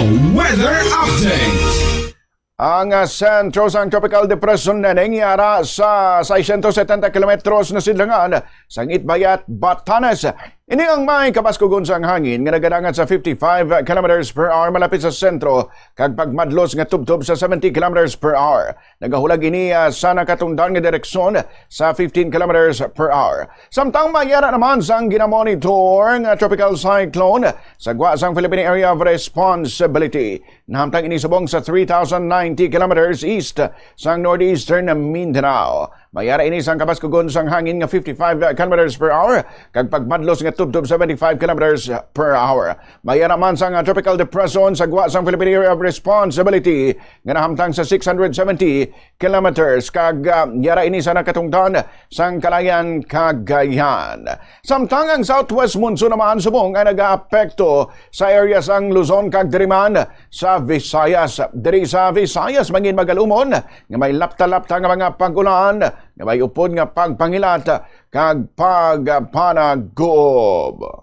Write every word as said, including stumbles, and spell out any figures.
Weather update. Ang ah, sentro sang Tropical Depression Neneng yara sa seiscientos setenta kilometros na sidlangan sang Itbayat, Batanes. Ini ang may kabaskugon sang hangin nga nagadangat sa fifty-five kilometers per hour malapit sa sentro kag pagmadlos nga tubtob sa seventy kilometers per hour. Nagahulag ini ah, sa nakatungdan nga direksyon sa fifteen kilometers per hour. Samtang mayara naman sang ginamonitor nga tropical cyclone sa gwa sang Philippine Area of Responsibility. Nahamtang ini subong sa three thousand ninety kilometers east sang northeastern Mindanao. Mayara ini sang kabaskugon sang hangin nga fifty-five kilometers per hour kag pagmadlos nga tubtob seventy-five kilometers per hour. Mayara man sang tropical depression sa gwa sang Philippine Area of Responsibility nga nahamtang sa six hundred seventy kilometers kag ah, yara ini sa nakatungdan sang Kalayang Cagayan. Samtang ang southwest monsoon naman subong ang nagaapekto sa area sang Luzon kag diri man sa Visayas. Diri sa Visayas, mangin magalumon nga may lapta-lapta nga mga pag-ulan nga may upod nga pagpangilat kag pagpanaguob.